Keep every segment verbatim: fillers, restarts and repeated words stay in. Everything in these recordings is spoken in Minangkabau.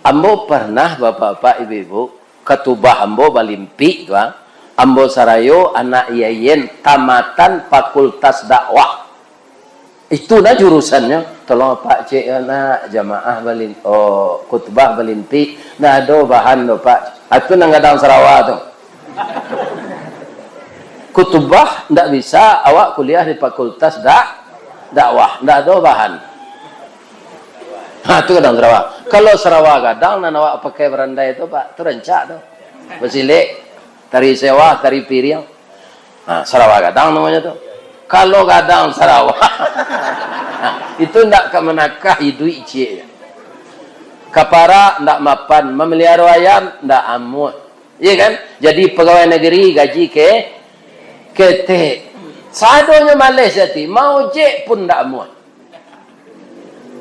Ambo pernah, bapak-bapak, ibu-ibu, katubah ambo balimpik tu, ah. Ambo sarayo anak I A I N, tamatan Fakultas Dakwah. Itu nah jurusannyo. "Tolong, Pak, cek nak jamaah balin-, oh, khutbah balimpik. Ndak ado bahan doh, Pak." Ah, tu nan gadang sarawa tu. Khutbah ndak bisa, awak kuliah di Fakultas Dak-, Dakwah, ndak ado bahan. Ha, tu gadang sarawa. Kalau sarawa gadang nan awak pakai barandai tu, Pak, tu rancak tu. Basilek, tari sewah, tari piriang. Ha, sarawa gadang namonyo tu. Kalau gadang sarawa, ha, itu ndak ka manakah iduik ciek. Ka parak ndak mapan, mamaliharo ayam ndak amuah. Iya kan? Jadi pagawai nagari gaji ke-, ketek. Sadonyo maleh sati, maojek pun ndak amuah.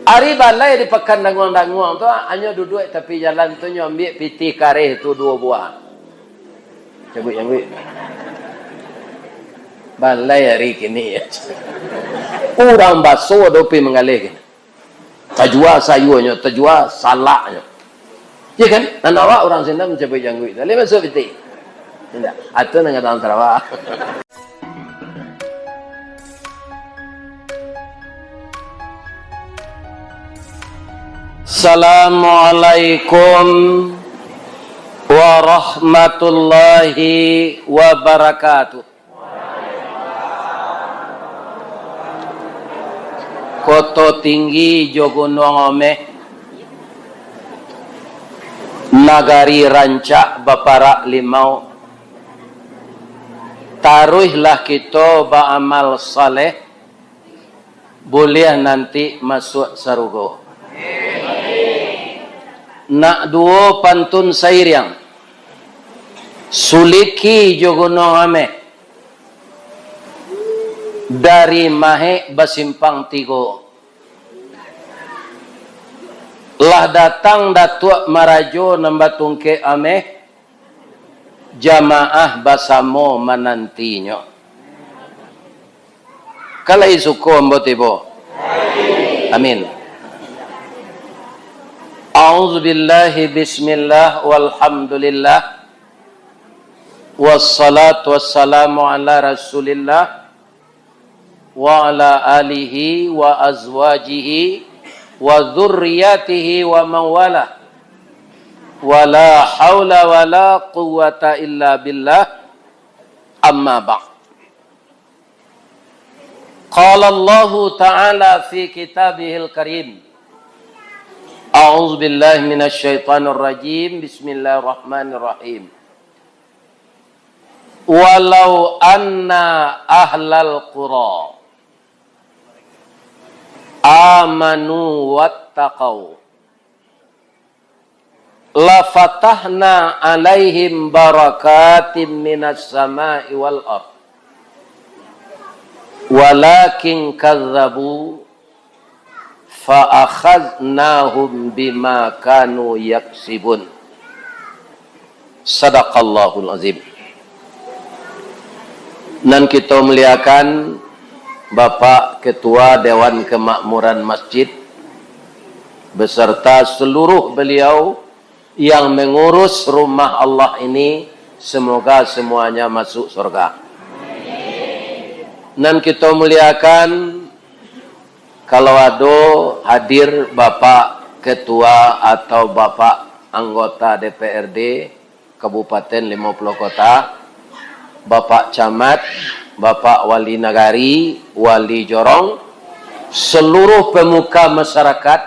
Ari balai di Pakan Danguang-Danguang tu, hanyo duduak tapi jalan tu, nyo ambiak pitih kareh tu duo buah. Cabuik, cabuik. Balai ari kini, ya. Urang baso ado pi manggaleh kini. Tajua sayuanyo, tajua salaknyo. Ya kan? Nan awak urang sinan mancabuik jangguik tu. Lai masuak pitih. Indak. Atau nan gadang sarawa. Assalamualaikum warahmatullahi wabarakatuh. Koto Tinggi jo Gunuang Ameh, nagari rancak baparak limau. Taruihlah kito baamal saleh, buliah nanti masuak sarugo. Nak duo pantun sairiang, Suliki jo Gunuang Ameh, dari Mahek basimpang tigo. Lah datang Datuak Marajo nan batungkek ameh, jamaah basamo manantinyo. Ka lai suko ambo tibo? Amin. A'udzubillahi, bismillah, walhamdulillah, wassalatu wassalamu ala Rasulillah, wa ala alihi wa azwajihi wa dzurriyyatihi wa man walah. Wala haula wala quwwata illa billah. Amma ba'd. Qala Allahu ta'ala fi kitabihil karim. A'udzu billahi minasy syaithanir rajim. Bismillahirrahmanirrahim. Walau anna ahlal qura amanu wattaqau, lafatahna alaihim barakatim minas sama'i wal ard. Walakin kadzabu fa akhadznahum bima kanu yaksibun. Sadaqallahul azim. Nan kito muliakan, Bapak Ketua Dewan Kemakmuran Masjid, beserta seluruh beliau yang mengurus rumah Allah ini, semoga semuanya masuk surga. Nan kito muliakan, kalau ado hadir Bapak Ketua atau Bapak Anggota D P R D Kabupaten Limo Puluh Kota, Bapak Camat, Bapak Wali Nagari, Wali Jorong, seluruh pemuka masyarakat,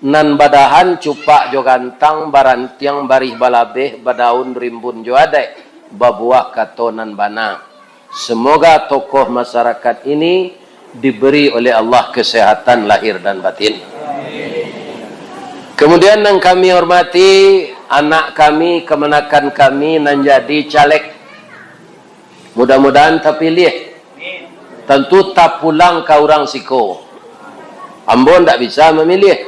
nan badahan cupak jo gantang, barantiang barih balabeh, badaun rimbun jo adaik, babuah kato nan bana. Semoga tokoh masyarakat ini diberi oleh Allah kesehatan lahir dan batin. Kemudian nan kami hormati, anak kami, kamanakan kami nan jadi caleg. Mudah-mudahan tapilih. Tantu tapulang ka urang siko. Ambo ndak bisa mamilih.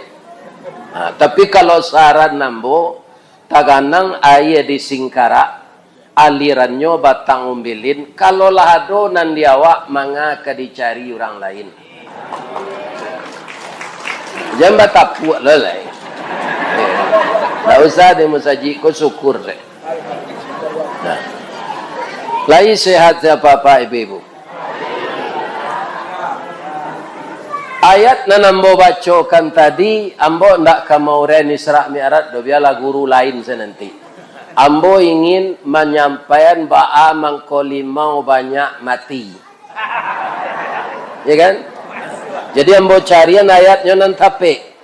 Ha, tapi kalau saran ambo, taganang aia di Singkarak, alirannyo Batang Umbilin, kalau lah ado nan di awak, manga ka dicari urang lain. Jan batapuak lah lai. Ndak usah di musajik ko, syukur se. Nah. Lai sehat se Bapak Ibu-ibu? Ayat nan ambo bacokan tadi, ambo ndak ka maurai Isra Mi'raj doh, bialah guru lain se nanti. Ambo ingin manyampaian baa mangko limau banyak mati. Ya kan? Jadi ambo carian ayatnyo nan tapek.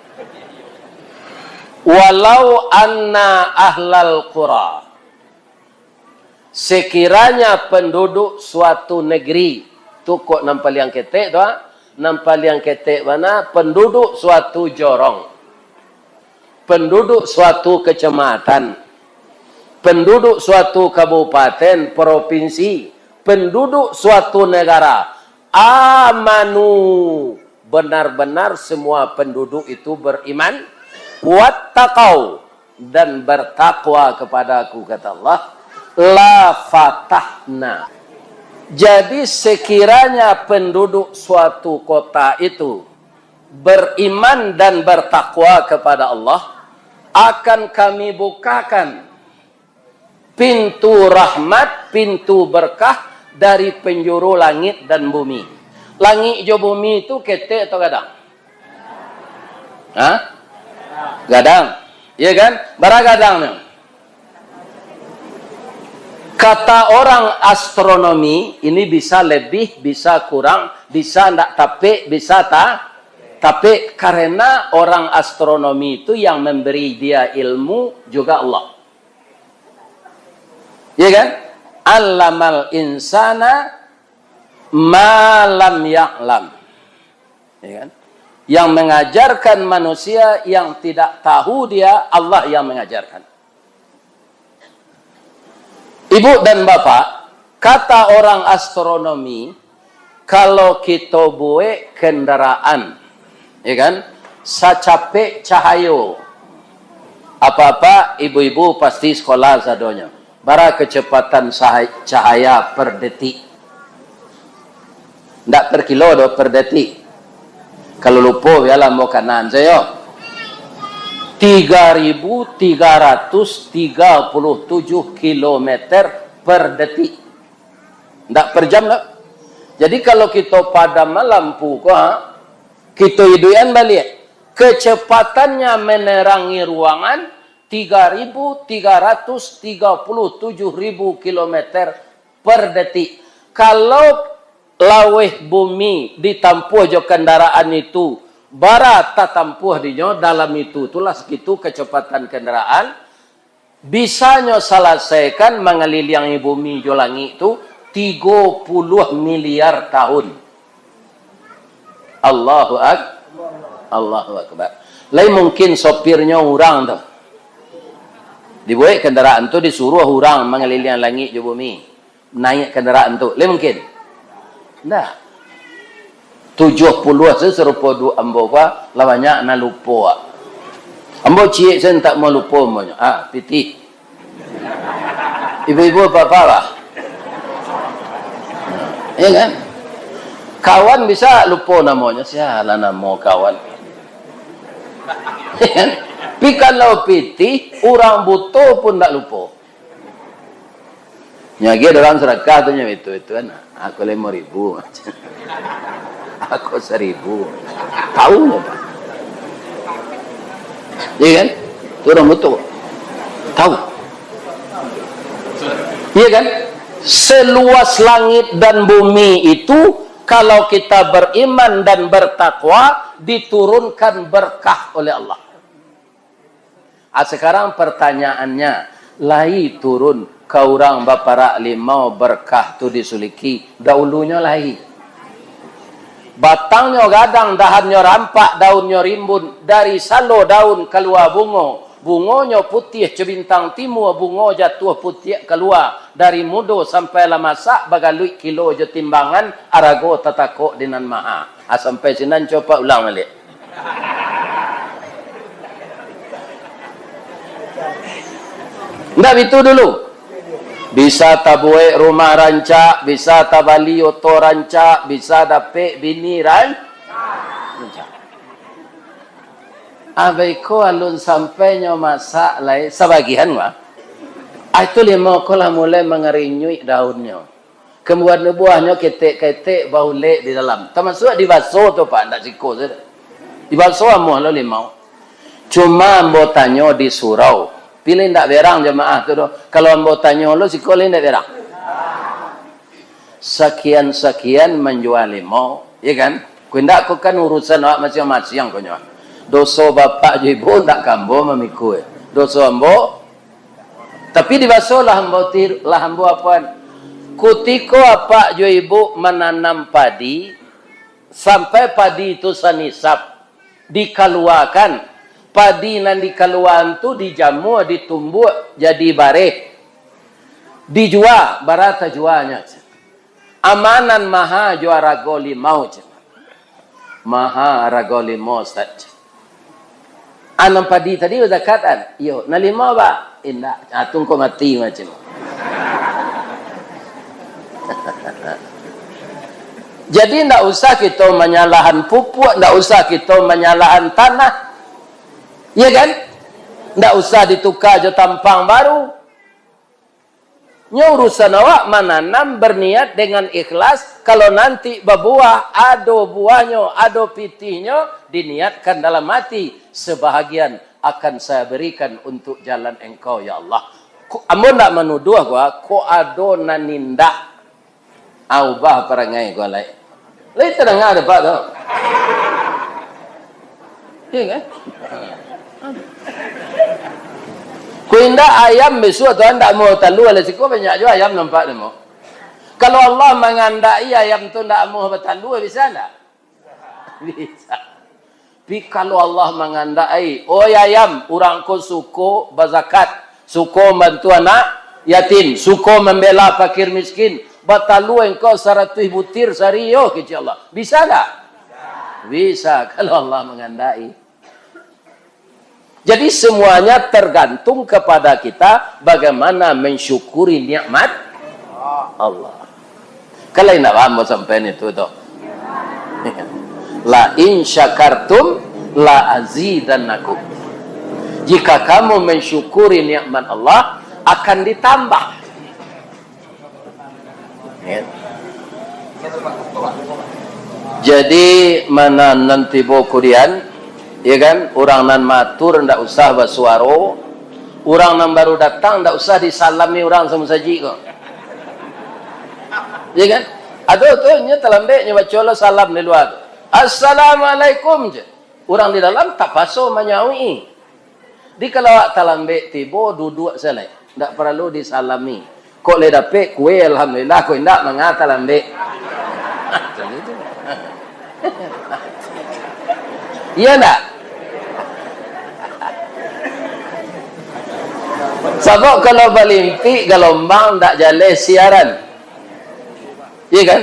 Walau anna ahlal qura, sekiranya penduduk suatu negeri, tu kok nan paliang ketek tu, ah, nan paliang ketek bana, penduduk suatu jorong, penduduk suatu kecamatan, penduduk suatu kabupaten, provinsi, penduduk suatu negara, amanu, benar-benar semua penduduk itu beriman, wattaqau, dan bertakwa kepada-Ku, kata Allah, la fatahna. Jadi, sekiranya penduduk suatu kota itu beriman dan bertakwa kepada Allah, akan Kami bukakan pintu rahmat, pintu berkah dari penjuru langit dan bumi. Langik jo bumi tu ketek atau gadang? Hah? Gadang. Iya kan? Bara gadangnyo? Kata orang astronomi, ini bisa lebih, bisa kurang, bisa ndak tapek, bisa ta-, tapek, karena orang astronomi itu yang memberi dia ilmu juga Allah. Ya kan? Allamal insana ma lam ya'lam. Ya kan? Yang mengajarkan manusia yang tidak tahu dia, Allah yang mengajarkan. Ibu dan Bapak, kata orang astronomi, kalau kito buek kendaraan, ya kan, sacapek cahayo, apa-apa ibu-ibu pasti sekolah sadonyo. Bara kecepatan sahai-, cahaya per detik? Ndak per kilo doh, per detik. Kalau lupo, bialah ambo kanaan sajo. Tiga ribu tiga ratus tiga puluh tujuh kilometer per detik. Ndak per jam doh. Jadi, kalau kito padam lampu ko, ha, kito iduikan baliak. Kecepatannya menerangi ruangan tiga ribu tiga ratus tiga puluh tujuh ribu kilometer per detik. Kalau laweh bumi ditampuah jo kendaraan itu, bara tatampuah dinyo dalam itu, tulah sakitu kecepatan kendaraan, bisanyo salasaikan mangaliliangi bumi jo langik tu tigo puluah miliar tahun. Allahu ak-, Allahu Akbar. Lai mungkin sopirnyo urang tu. Dibuek kendaraan tu, disuruah urang mangaliliang langik jo bumi. Naiak kendaraan tu. Lai mungkin? Ndak. Tujuah puluah se sarupo du-, ambo ko, lah banyak nan lupo, ah. Ambo ciek se ndak mau lupo, umpamonyo. Ah, pitih. Ibu-ibu, bapak-bapak lah. Ya kan? Kawan bisa lupo namonyo, sia lah namo kawan. Ya kan? Tapi kalau pitih, urang buto pun ndak lupo. Nyo agiah urang sadakah tu nyo itu, itu kan. Aku limo ribu. Aku saribu. Tahu nyo, Pak. Iya kan? Tu urang buto. Tahu. Iya kan? Seluas langit dan bumi itu, kalau kita beriman dan bertakwa, diturunkan berkah oleh Allah. Ah, sekarang pertanyaannya, lai turun ka urang baparak limau berkah tu disuliki? Dahulunyo lai. Batangnyo gadang, dahannyo rampak, daunnyo rimbun, dari salo daun kalua bungo, bungonyo putiah jo bintang timua, bungo jatuah putiak kalua, dari mudo sampai lah masak, bagaluik kilo jo timbangan, arago tatakok di nan maha. Ah, sampai sinan, cubo ulang baliak. Ndak bitu dulu. Bisa tabuek rumah rancak, bisa tabali oto rancak, bisa dapek bini ran-, rancak. Abah iko alun sampai nyo masak lai, sabagian mah. Ah, itu limau ko lah mulai mangarinyuik daunnyo. Kambuan buahnyo ketek-ketek, baulek di dalam. Tamasuak dibaso tu, Pak, ndak siko sajo. Dibaso amuah lo limau. Cuma ambo tanyo di surau. Pilih ndak berang jamaah tu doh. Kalau ambo tanyo lo siko lai ndak berang. Sakian-sakian manjua limau, ya kan? Ko indak, ko kan urusan awak masiang-masiang ko nyo. Doso bapak jo ibu ndak ka ambo mamikua. Doso ambo. Tapi dibaso lah ambo tir-, lah ambo apoan. Kutiko apak jo ibu mananam padi, sampai padi tu sanisab, dikaluakan. Padi nan dikaluaan tu dijamua, ditumbuak jadi bareh. Dijua, bara tajuanyo. Amanan maha jo arago limau, cek. Maha arago limau, Ustaz, cek. Anam padi tadi bazakat, an? Iyo, nan limau, ba? Indak. Ah, tungko mati macam. Jadi, ndak usah kito manyalahan pupuak, ndak usah kito manyalahan tanah. Iya kan? Ndak usah dituka jo tampang baru. Nyo urusan awak mananam, berniat dengan ikhlas, kalau nanti babuah, ado buahnyo, ado pitihnyo, diniatkan dalam hati, sebahagian akan saya berikan untuk jalan engkau, ya Allah. Ko, ambo ndak manuduah ko, ko ado nan indak. Ah, ubah parangai ko lai. Lai tadanga dek Apak tu. Iya kan? Ko indak ayam bisuak tu ndak amuah batalua, lah siko banyak juo ayam nampak tu, mo. Kalau Allah mangandaki ayam tu ndak amuah batalua, bisa ndak? Bisa. Tapi kalau Allah mangandaki, "Oi ayam, urang ko suko bazakat, suko mambantu anak yatim, suko mambela fakir miskin, batalua engkau saratuih butir sahari yo," kecek Allah. Bisa ndak? Bisa, kalau Allah mangandaki. Jadi, semuanya tergantung kepada kita bagaimana mensyukuri nikmat Allah. Kalau indak paham, sampai itu tu. "La in syakartum la azidannakum." Jika kamu mensyukuri nikmat Allah, akan ditambah. Ya. Jadi, mana nan tibo kudian, ya kan? Urang nan matur ndak usah basuaro, urang nan baru datang ndak usah disalami urang samo saji ko. Ya kan? Ado tu, nyo talambek, nyo baco lo salam di lua tu. "Assalamualaikum," je. Urang di dalam tapaso manyauik. Di kalau awak talambek tibo, duduak sajo lai. Ndak paralu disalami. Kok lai dapek kue, alhamdulillah, kok indak, manga talambek. Iya ndak? Sabab kalau balimpik galombang, ndak jaleh siaran. Iya kan?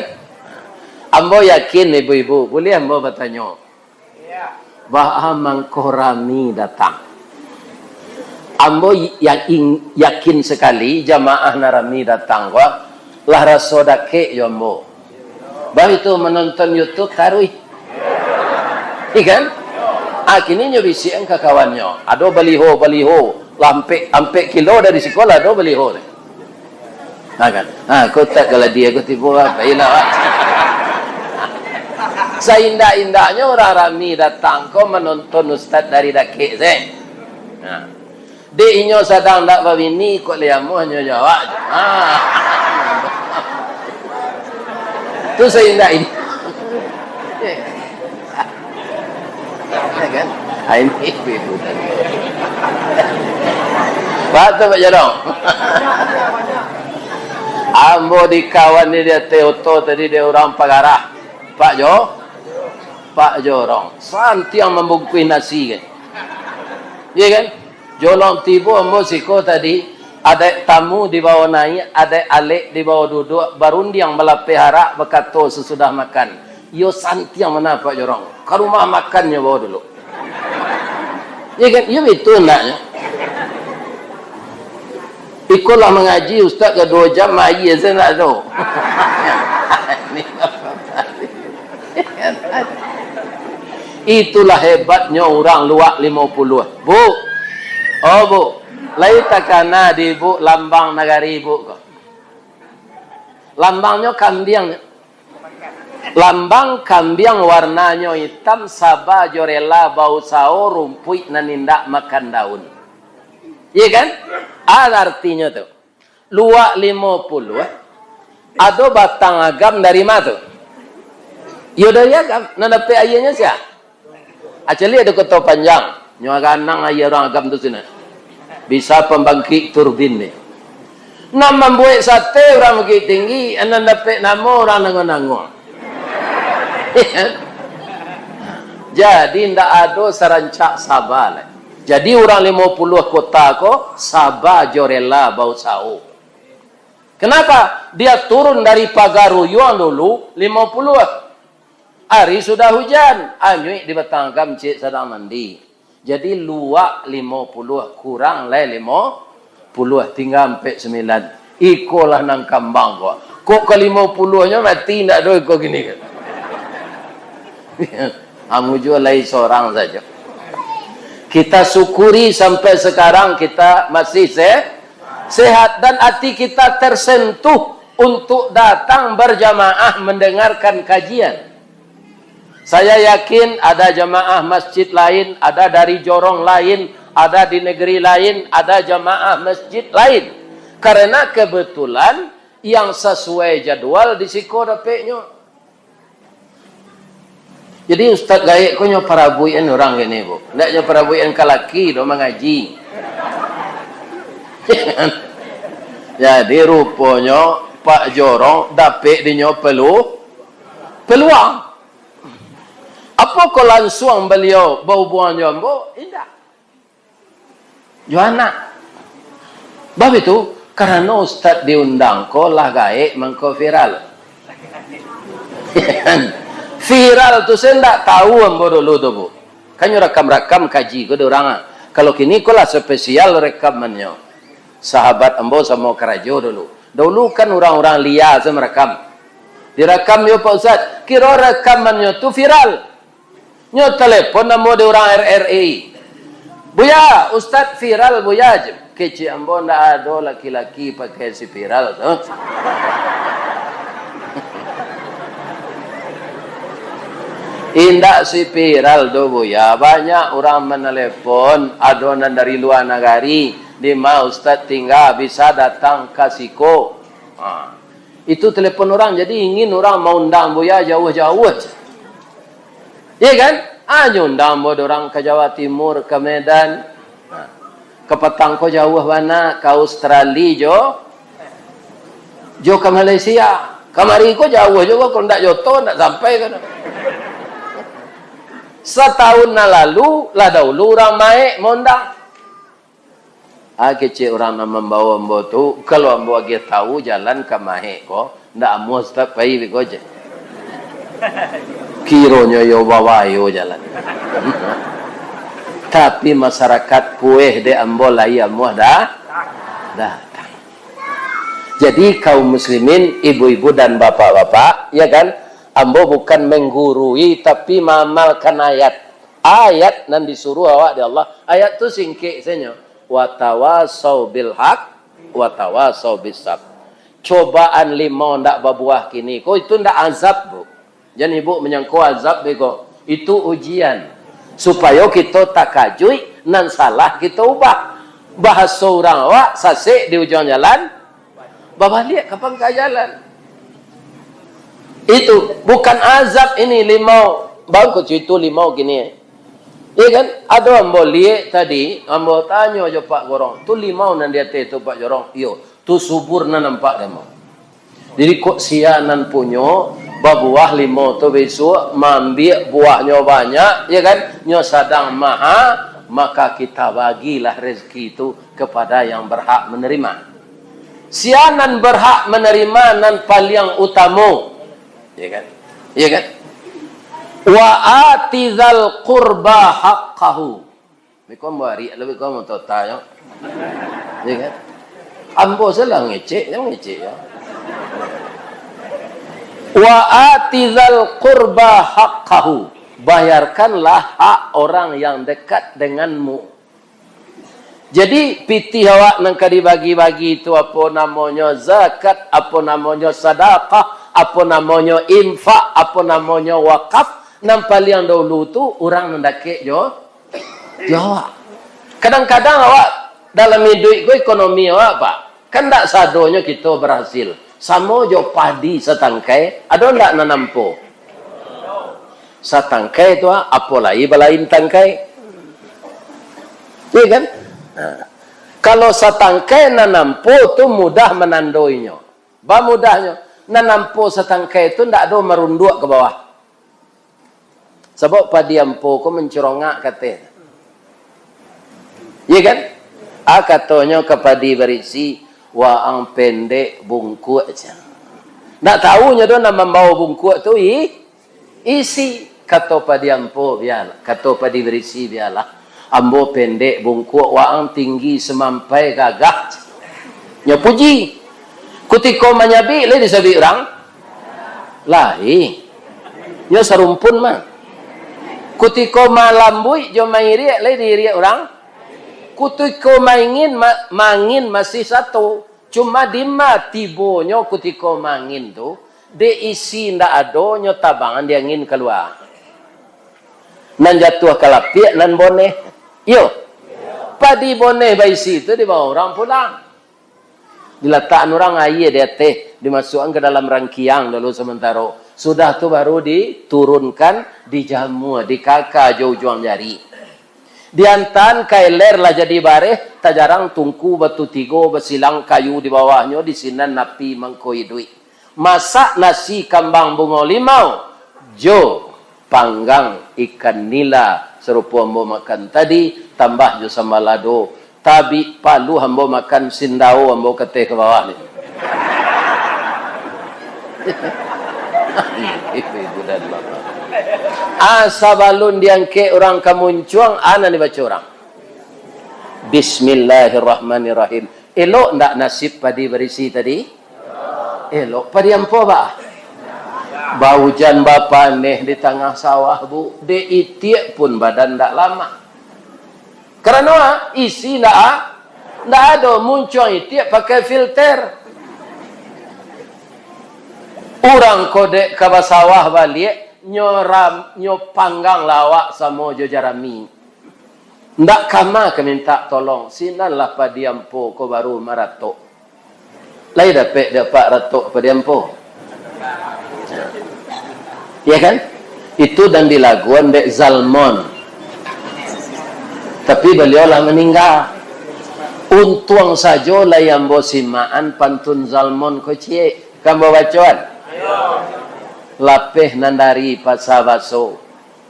Ambo yakin, ibu-ibu, buliah ambo batanyo. Baa mangko rami datang? Ambo yakin, yakin sakali jamaah nan rami datang ko, lah raso dakek jo ambo. Baitu manonton YouTube taruih. Iya kan? Ah, kini nyo bisiakan ka kawannyo, ado baliho-baliho, lah ampek, ampek kilo dari siko lah ado baliho tu. Ha, kan? Ha, kotak kalau dia ko tibo apa? Iyalah, Pak. Saindak-indaknyo urang rami datang ko manonton ustaz dari dakek se. Ha. Dek inyo sadang ndak babini, kok lai amuah nyo jawab. Ha. Tu saindak-indak. Ya kan? Ah, ini ibu-ibu tadi. Batua, Pak Jarong. Ambo dikawani di ateh oto tadi dek urang Pagarah. Pak Jo, Pak Jorong. Santiang mambungkuih nasi kan. Iya kan? Jolong tibo ambo siko tadi, adaik tamu dibawo naiak, adaik alek dibawo duduak, barundiang balapeh arak, bakato sasudah makan, "Iyo santiang bana Pak Jorong, ka rumah makan nyo bawo dulu." Iyo kan? Iyo bitu andaknyo. Iko lah mangaji, Ustaz, ka duo jam, aia sajo ndak ado. Itulah hebatnyo urang Luak Limo Puluah. Bu. Oh, Bu. Lai takana di Bu lambang nagari Bu ko? Lambangnyo kambiang. Lambang kambiang warnanyo itam, saba jo rela bausao rumpuik nan indak makan daun. Iya kan? Ada artinyo tu. Luak Limo Puluah, ado batang agam dari ma tu? Yo dari agam, nan dapek aianyo sia? Acali ado Koto Panjang, nyo ganang aia urang agam tu sinan. Bisa pambangkik turbin ni. Nan mambuek sate urang Bukik Tinggi, nan dapek namo urang Nango-Nango. Jadi, ndak ado sarancak saba lai. Jadi, urang Limo Puluah Kota ko saba jo rela bausao. Kenapa? Dia turun dari Pagaruyuang dulu, Limo Puluah. Ari sudah hujan, anyuik di batang agam ciek sadang mandi. Jadi, Luak Limo Puluah, kurang lai Limo Puluah, tingga ampek sambilan. Ikolah nan kambang ko. Kok ka Limo Puluahnyo mati, ndak ado iko kini kan? Amu juo lai sorang sajo. Kita syukuri sampai sekarang kita masih se-, sehat dan hati kita tersentuh untuk datang berjamaah mendengarkan kajian. Saya yakin ada jamaah masjid lain, ada dari jorong lain, ada di negeri lain, ada jamaah masjid lain. Karena kebetulan yang sesuai jadwal di siko dapeknyo. Jadi, Ustaz Gaek ko nyo parabuikan urang kini, Bu. Ndak nyo parabuikan ka laki doh, mangaji. Jadi, ruponyo Pak Jorong dapek dinyo pelu-, peluang. Apo ko lansuang baliau bahubuangan jo ambo? Indak. Jo anak. Bab itu, karano ustaz diundang ko lah gaek mangko viral. Viral tu saya ndak tahu ambo dulu tu, Bu. Kan nyo rakam-rakam kaji ko di urang, ah. Kalau kini ko lah spesial rekamannyo. Sahabat ambo samo karajo dulu. Dulu kan urang-urang lia se marakam. Dirakam yo, Pak Ustaz. Kiro rekamannyo tu viral. Nyo telepon ambo di urang R R I. "Buya, Ustaz viral, Buya," jar. Kecek ambo, "Ndak ado laki-laki pakai spiral tu." Indak spiral tu, Buya. Banyak urang manelepon, ado nan dari lua nagari, "Di ma Ustaz tingga, bisa datang ka siko?" Ha. Itu telepon urang, jadi ingin urang maundang Buya jauah-jauah. Iya kan? Ah, nyo undang ambo dek urang ka Jawa Timur, ka Medan. Nah, kapatang ko jauah bana, ka Australia jo, jo ka Malaysia. Kamari ko jauah juo, kalau ndak jo oto, ndak sampai ko. Satahun nan lalu, lah dahulu urang maek maundang. Ah, kecek urang nan mambawo ambo tu, kalau ambo agiah tahu jalan ka Mahek ko, ndak amuah Ustaz pai beko je. Kironyo yo babayo jalan. Tapi masyarakat pueh dek ambo lai amuah dah, datang. Jadi kaum muslimin, ibu-ibu dan bapak-bapak, ya kan, ambo bukan menggurui, tapi maamalkan ayat. Ayat nan disuruh awak dek Allah, ayat tu singkek sajo. "Watawasau bil haq, watawasau bis sabr." Cobaan limau ndak babuah kini ko, itu ndak azab, Bu. Jan ibu manyangko azab beko. Itu ujian. Supayo kito takajuik, nan salah kito ubah. Bahaso urang awak, sasek di ujuang jalan, babaliak ka pangka jalan. Itu bukan azab ini limau. Bagus itu limau kini. Iya kan? Ado ambo liek tadi, ambo tanyo jo Pak Jorong, "Tu limau nan di ateh tu, Pak Jorong?" "Iyo, tu subur nan nampak dek ambo." Jadi, kok sia nan punyo babuah limau tu bisuak, maambiak buahnyo banyak, ya kan? Nyo sadang maha, maka kita bagilah rezeki tu kepada yang berhak menerima. Sia nan berhak menerima nan paliang utamo. Ya kan? Ya kan? "Wa ati dzal qurba haqqahu." Beko ambo arik, lalu beko ambo totanyo. Ya kan? Ambo salah ngecek, jan ngecek yo. "Wa ati dzal qurba haqqahu." Bayarkanlah hak orang yang dekat denganmu. Jadi, pitih awak nan ka dibagi-bagi tu, apo namonyo zakat, apo namonyo sadakah, apo namonyo infak, apo namonyo wakaf, nan paliang dahulu tu urang nan dakek jo, jo awak. Kadang-kadang awak dalam iduik ko ekonomi awak, Pak, kan ndak sadonyo kito barasil. Samo jo padi satangkai, ado ndak nan ampo? Satangkai tu, ah, apo lai balain tangkai. Iya kan? Nah, kalau satangkai nan ampo tu mudah manandoinyo. Ba mudahnyo, nan ampo satangkai tu ndak ado marunduak ka bawah. Sabab padi ampo ko mancurongak kateh. Iya kan? Ah, katonyo ka padi barisi, "Waang pendek bungkuak," cah. Ndak tahu nyo doh nan mambawa bungkuak tu i-, isi. Kato padi ampo, "Bialah," kato padi barisi, "bialah. Ambo pendek bungkuak, waang tinggi samampai gagah." Nyo puji. Kutiko manyabik, lai disabik urang? Lai. Nyo sarumpun mah. Kutiko malambuik jo mairiak, lai diiriak urang? Kutiko maingin, ma-, mangin masih sato. Cuma dima tibonyo kutiko mangin tu, dek isi ndak ado, nyo tabangan di angin kalua. Nan jatuah ka lapiak, nan boneh. Iyo. Padi boneh baisi tu dibawa urang pulang. Dilatakan urang aia di ateh, dimasuakan ka dalam rangkiang dulu samantaro. Sudah tu baru diturunkan, dijamua, dikaka jo ujuang jari. Diantaan ka iler lah jadi bareh, tajarang tungku batu tigo, basilang kayu di bawahnyo, di sinan api mangko iduik. Masak nasi kambang bungo limau, jo panggang ikan nila, sarupo ambo makan tadi, tambah jo samba lado, tabik palu ambo makan, sindao ambo kateh ka bawah ni. Ibu dan bapak. Ah, sabalun diangkek urang ka muncuang, ah, nan dibaco urang. Bismillahirrahmanirrahim. Elok ndak nasib padi barisi tadi? Elok. Padi ampo, bah? Baujan bapaneh di tangah sawah, Bu. Dek itiak pun badan ndak lamak. Karano, ah, isi ndak, ah? Ndak ado, muncuang itiak pakai filter. Urang ko dek ka basawah baliak, nyo ram-, nyo panggang lawak samo jo jarami. Ndak kama ka mintak tolong, sinanlah padi ampo ko baru maratok. Lai dapek dek Apak ratok padi ampo? Ya kan? Itu nan dilaguan dek Zalmon. Tapi baliau lah maningga. Untuang sajo lai ambo simakan pantun Zalmon ko ciek. Ka ambo bacoan? Lapeh nan dari Pasa Baso.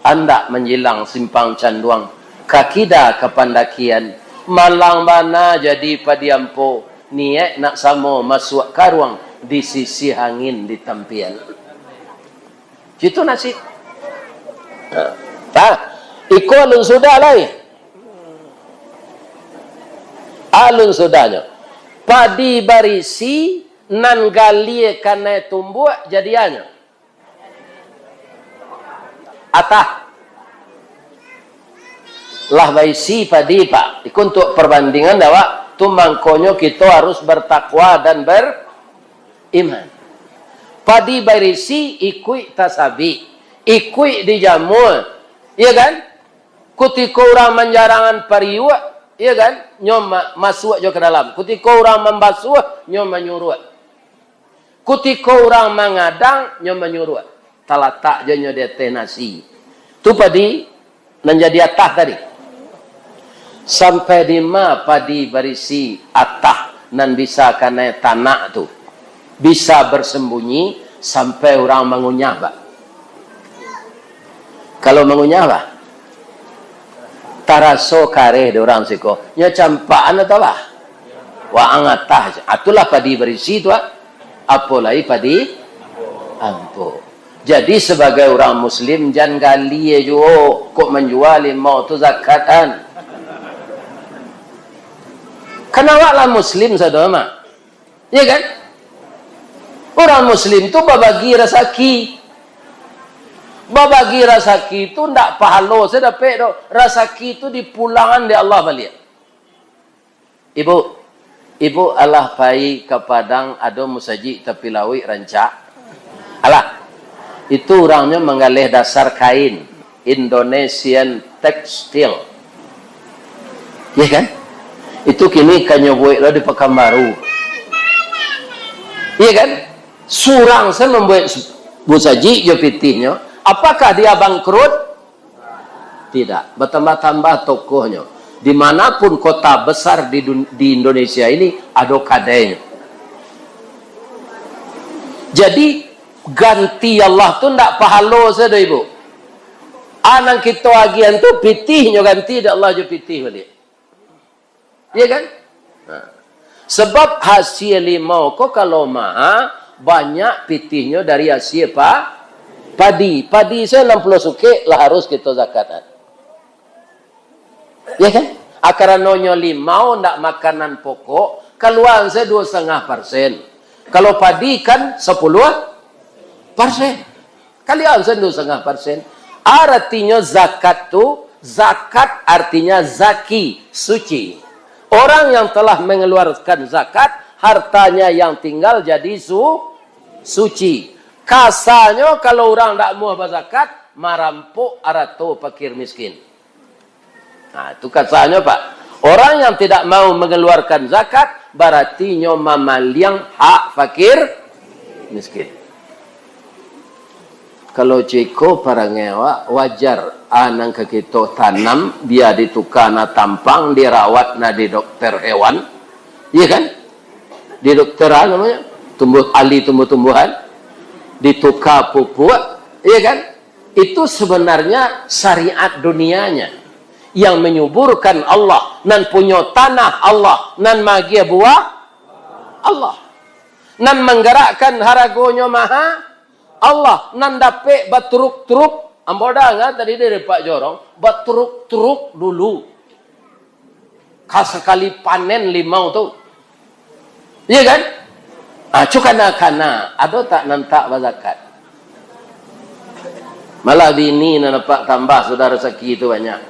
Andak manjilang Simpang Canduang, ka kida ka pandakian, malang bana jadi padi ampo, niaik nak samo masuak karuang, disisiah angin di tampian. Citu nasib. Nah, tah, iko alun sudah lai. Alun sudahnyo. Padi barisi nan galie kanai tumbuak jadianyo. Atah. Lah baisi padi, Pak. Iko untuak perbandingan dek awak. Tu mangkonyo kito harus bertakwa dan beriman. Padi barisi ikuik tasabik, ikuik dijamua. Iya kan? Kutiko urang manjarangan pariuak, iya kan? Nyo ma-, masuak jo ka dalam. Kutiko urang mambasuah, nyo manyuruak. Kutiko urang mangadang, nyo manyuruak, talatak jo nyo di ateh nasi. Tu padi nan jadi atah tadi. Sampai dima padi barisi atah nan bisa kanai tanak tu? Bisa bersembunyi sampai urang mangunyah, Pak. Kalau mangunyah, bah, taraso kareh di urang siko. Nyo campakan atau, bah? Waang atah. Itulah padi barisi tu, ah. Apo lai padi ampo. Jadi, sabagai urang muslim, jan galie juo kok manjua limau tu zakat, an. Kan awak lah muslim sado, Mak. Ya kan? Urang muslim tu babagi rasaki. Babagi rasaki tu ndak pahalo sajo dapek doh. Rasaki tu dipulangan dek Allah baliak. Ibu, ibu alah pai ka Padang, ado musajik tapi lauik rancak? Alah. Itu urangnyo manggaleh dasar kain, Indonesian textile. Iya kan? Itu kini ka nyo buek lo di Pakanbaru. Iya kan? Surang sajo mambuek su-, musajik jo pitihnyo. Apakah dia bangkrut? Tidak. Batambah-tambah tokohnyo. Di mana pun kota besar di dun-, di Indonesia ini, ado kadainyo. Jadi, ganti Allah tu ndak pahalo sajo, Ibu. A nan kito agiahan tu, pitihnyo ganti dek Allah jo pitih baliak. Iya kan? Nah. Sebab hasia limau ko kalau maha, banyak pitihnyo dari hasia pa-, padi. Padi sajo anam puluah sukek lah harus kito zakatkan. Iya kan? A, karanonyo limau ndak makanan pokok, kaluaan sajo duo satangah persen. Kalau padi kan sapuluah persen. Kalian sen duo satangah persen. Aratinyo zakat tu, zakat artinya zaki, suci. Orang yang telah mengeluarkan zakat, hartanya yang tinggal jadi su-, suci. Kasanyo, kalau urang dak amuah bazakat, marampok arato fakir miskin. Nah, itu kasanyo, Pak. Orang yang tidak mau mengeluarkan zakat, barati nyo mamaliang hak fakir miskin. Kalau ceko parangai awak, wajar, a, nan ka kito tanam, bia dituka na tampang, dirawat na di dokter hewan, iya kan? Di dokter, a, namonyo, tumbuh, ahli tumbuh-tumbuhan, dituka pupuk, iya kan? Itu sebenarnya syariat dunianya. Yang menyuburkan Allah, nan punyo tanah Allah, nan magiah buah Allah. Nan manggarakkan haragonyo maha Allah, nan dapek batruk-truk. Ambo danga tadi dari Pak Jorong, batruk-truk dulu. Ka sakali panen limau tu. Iya kan? Ah, cu kana-kana, ado tak nan tak bazakat? Malah bini nan dapat tambah sudah rasaki tu banyak.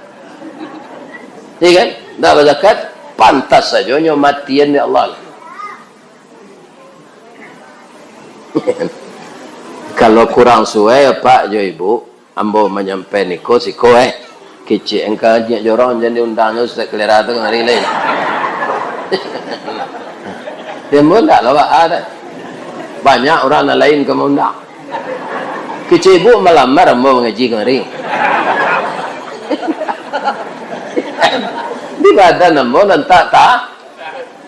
Iya kan? Tak bazakat, pantas sajo nyo matian dek Allah. Kalau kurang suai, Pak jo Ibu, ambo manyampai niko siko, eh. Kecek engka nyiak jorong, jan diundang nyo Ustaz Kelera tu kamari lai. Dia ambo ndak lah, Pak, ah, dah. Banyak urang nan lain ka maundang. Kecek Ibu malamar ambo mangaji kamari. Di badan ambo nan tak, tak,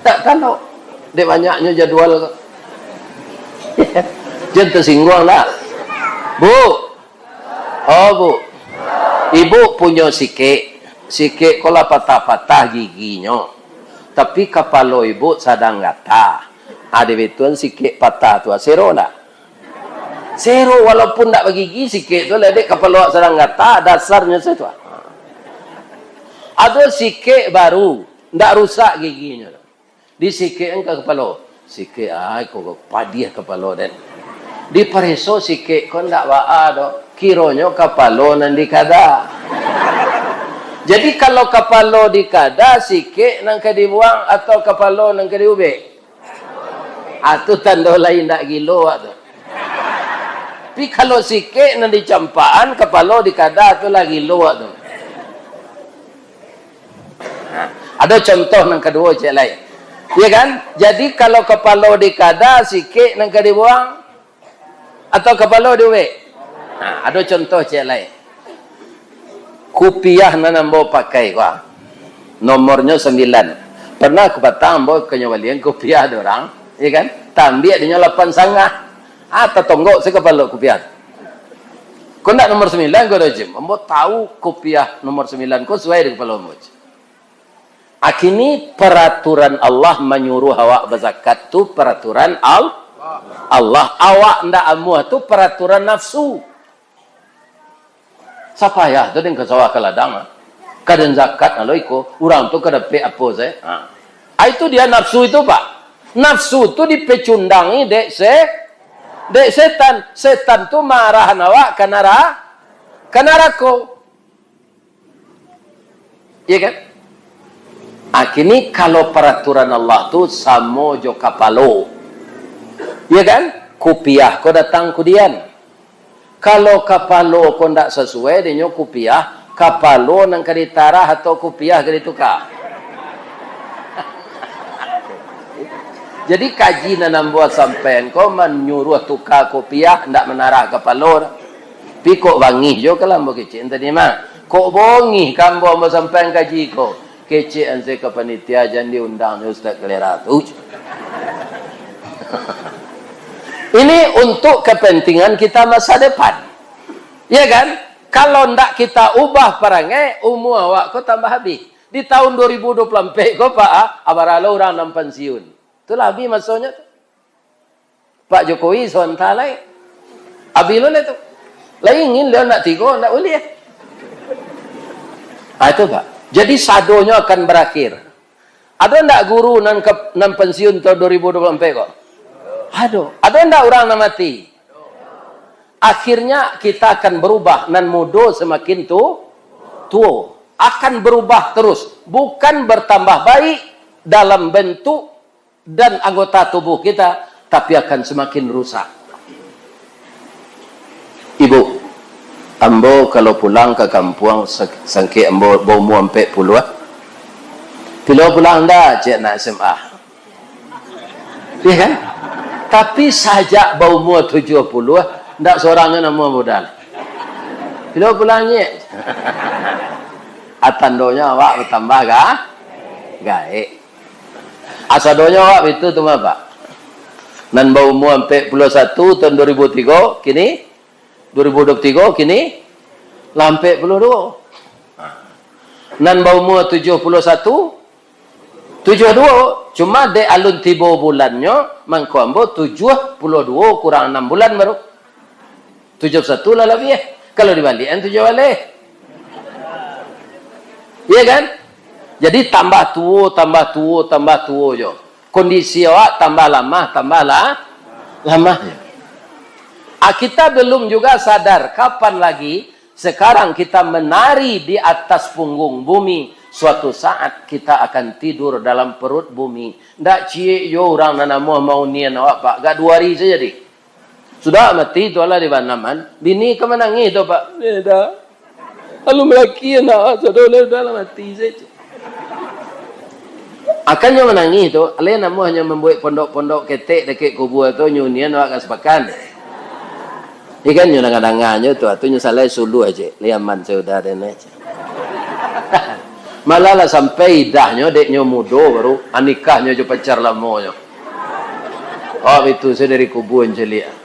tak talok. Dek banyaknyo jadwal ko. Jan tasingguang lah. Bu, Oh, Bu. Ibu punyo sikek. Sikek ko lah patah-patah giginyo. Tapi kapalo ibu sadang gata. Ado bituan sikek patah tu, ah, sero ndak? Sero, walaupun ndak bagigi, sikek tu lah, dek kapalo sadang gata, dasarnyo situ, ah. Ado sikek baru, ndak rusak giginyo. Disikek ka kapalo. Sikek, ai, ko padiah kapalo den. Dipareso sikek ko ndak baa doh. Kironyo kapalo nan dikada. Jadi, kalau kapalo dikada, sikek nan ka dibuang atau kapalo nan ka diubek? Ah, tu tando lain ndak gilo awak tu. Tapi kalau sikek nan dicampakan, kapalo dikada, tu lah gilo awak tu. Nah, ado contoh nan kaduo, cek lai. Iya kan? Jadi, kalau kapalo dikada, sikek nan ka dibuang, atau kapalo diubek? Nah, ado contoh, cek lai. Kupiah nan ambo pakai ko, ah, nomornyo sambilan. Pernah kapatang ambo ka nyo balian kupiah dek urang, iya kan? Tambiak dinyo lapan satangah. Ah, tatonggok se kapalo kupiah. Ko ndak nomor sambilan ko doh, Jim? Ambo tahu kupiah nomor sambilan ko suai di kapalo ambo, Jim. Akini peraturan Allah manyuruh awak bazakat tu peraturan Al-, Allah. Awak ndak amuah tu peraturan nafsu. Sapayah tu den ka sawah ka ladang, ah. Ka den zakat alo iko, urang tu ka dapek apo se? Ha. Ah, itu dia nafsu itu, Pak. Nafsu tu dipecundangi dek se-, dek setan. Setan tu maarahan awak ka nara-, Ka narako. Iya kan? Ah, kini kalau paraturan Allah tu samo jo kapalo. Iya kan? Kupiah ko datang kudian. Kalau kapalo ko ndak sasuai dinyo kupiah, kapalo nan ka ditarah atau kupiah ka dituka? Jadi kaji nan ambo sampaian ko manyuruah tuka kupiah, ndak manarah kapalo. Tapi kok bangih jo ka lah ambo kecek tadi mah. Kok bongih ka ambo, ambo sampaian kaji ko. Kecek an se ka panitia, jan diundang jo Ustaz Kalera tu. Ini untuk kepentingan kita masa depan. Ya kan? Kalau ndak kita ubah parangai, umua awak ko tambah habih. Di tahun dua ribu dua puluh ampek ko, Pak, ah, abaralah urang nan pansiun. Itulah habih masonyo tu. Pak Jokowi sonta lai. Abih lo lai tu. Lai ingin liau nak tigo, nak ulih. Ah, itu, Pak. Jadi, sadonyo akan berakhir. Ado ndak guru nan ke, nan pensiun tahun dua ribu dua puluh ampek ko? Ado. Ado ndak urang nan mati? Akhirnya, kita akan berubah. Nan mudo semakin tu, tuo. Akan berubah terus. Bukan bertambah baik dalam bentuk dan anggota tubuh kita, tapi akan semakin rusak. Ibu, ambo kalau pulang ka kampuang, sa-, sangkek ambo baumua ampek puluah, ah. Pilo pulang ndak, cek anak S M A. Iya kan? Tapi sajak baumua tujuah puluah, ah, ndak sorang nan namuah budak. Pilo pulang, nyek? Ah, tandonyo awak batambah ga-, gaek. Asadonyo awak bitu tu mah, Pak. Nan baumua ampek puluah satu tahun dua ribu tigo, kini dua ribu dua puluh tigo, kini lah ampek puluah duo. Nan baumua tujuah puluah satu, tujuah duo. Cuma dek alun tibo bulannyo, mangko ambo tujuah puluah duo kurang anam bulan baru. Tujuah puluah satu lah labiah. Kalau dibaliakan tujuah baleh. Iya kan? Jadi tambah tuo, tambah tuo, tambah tuo jo. Kondisi awak tambah lamah, tambah la-, lamah jo. Ah, kita belum juga sadar kapan lagi sekarang kita menari di atas punggung bumi, suatu saat kita akan tidur dalam perut bumi. Ndak ciek jo urang nan namuah maunian awak, Pak. Gak duo hari sajo, dih. Sudah mati tu lah di banaman, bini ka manangih tu, Pak. Eh, dah. Lalu malaki anak, sudah lah, sudah lah mati sajo. Akan nyo manangih tu, alai namuah nyo mambuek pondok-pondok ketek dakek kubua tu, nyo unian awak ka sapakan. Ikan nyo danga-danga nyo tu, tu nyo salai suluah je, liaman sudah dene. Malah lah sampai idahnyo, dek nyo mudo baru, ah, nikahnyo jo pacar lamonyo. Oh, itu saya dari kubun celiak.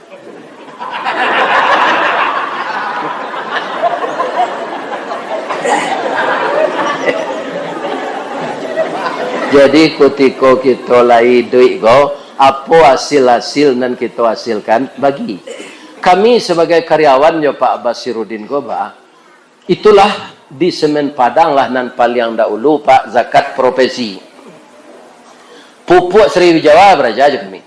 Jadi, kutiko kito lai iduik ko, apo hasil-hasil nan kito hasilkan, bagi. Kami sabagai karyawan jo Pak Basiruddin ko, Pak, itulah di Semen Padang lah nan paliang dahulu, Pak, zakat profesi. Pupuk Sriwijaya baraja jo kami.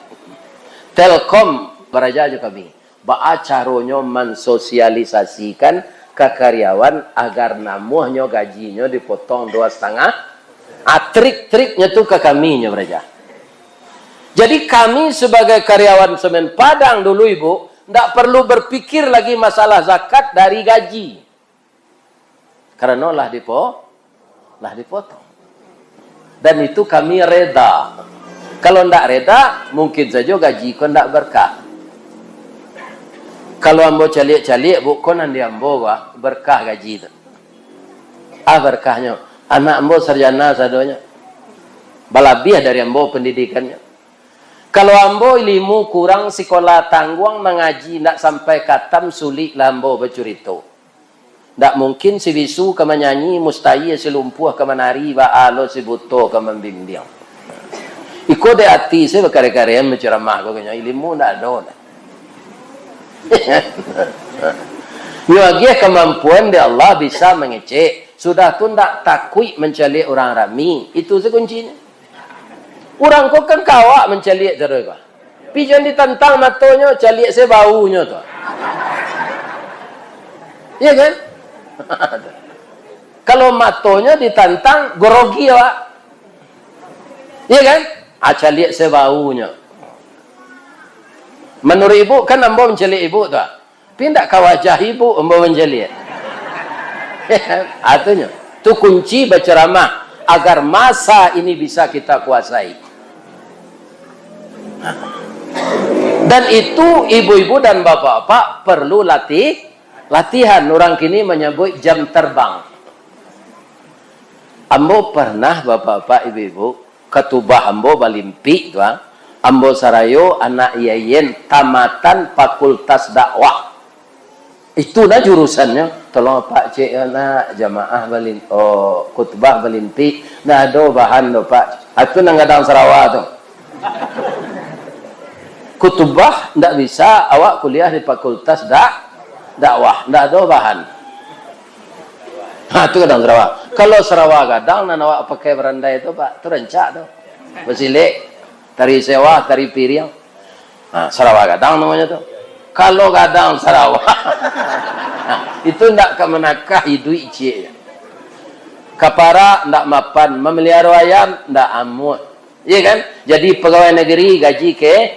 Telkom baraja jo kami. Baa caronyo mansosialisasikan ka karyawan agar namuahnyo gajinyo dipotong dua satangah? Ah, trik-triknyo tu ka kami nyo baraja. Jadi kami sabagai karyawan Semen Padang dulu, Ibu, ndak perlu berpikir lagi masalah zakat dari gaji. Karano lah dipo-, lah dipotong. Dan itu kami reda. Kalau ndak reda, mungkin sajo gaji ko ndak berkah. Kalau ambo caliak-caliak, Bu, ko nan di ambo, bah, berkah gaji tu. Ah, berkahnyo. Anak ambo sarjana sadonyo. Balabiah dari ambo pendidikannyo. Kalau ambo ilimu kurang, sikola tangguang, mangaji ndak sampai katam, sulik lah ambo bacurito. Ndak mungkin si bisu ka manyanyi, mustahil si lumpuah ka manari, baa lo si buto ka mambimbiang. Iko dek ati se bakare-karean bacaramah ko, kanyo ilimu ndak ado doh. Nyo agiah kamampuan dek Allah bisa mangecek. Sudah tu ndak takuik mancaliak urang rami. Itu se kuncinyo. Urang ko kan ka awak mancaliak caro ko. Pi jan ditantang matonyo, caliak se baunyo tu. Iya kan? Kalau matonyo ditantang, grogi awak. Iya kan? Ah, caliak sabaunyo. Menurut ibu, kan ambo mancaliak ibu tu, ah. Tapi ndak ka wajah ibu ambo mancaliak. Artinyo, tu kunci bacaramah, agar masa ini bisa kita kuasai. Dan itu ibu-ibu dan bapak-bapak perlu latih, latihan. Orang kini menyebut jam terbang. Ambo pernah, bapak-bapak, ibu-ibu, katubah ambo balimpik tu, ah. Ambo sarayo anak I A I N tamatan Fakultas Dakwah. Itu nah jurusannyo. "Tolong, Pak, cek yo nak, jamaah balin-, oh, khutbah balimpik. Ndak ado bahan doh, Pak." Itu nan gadang sarawa tu. Khutbah ndak bisa, awak kuliah di Fakultas Dak-, Dakwah. Ndak ado bahan. Ha, tu gadang sarawa. Kalau sarawa gadang nan awak pakai barandai tu, Pak, tu rancak tu. Basilek, tari sewah, tari piriang. Ha, sarawa gadang namonyo tu. Kalau gadang sarawa, itu ndak ka manakah iduik ciek. Ka parak ndak mapan, mamaliharo ayam ndak amuah. Iya kan? Jadi pegawai negeri gaji ke-,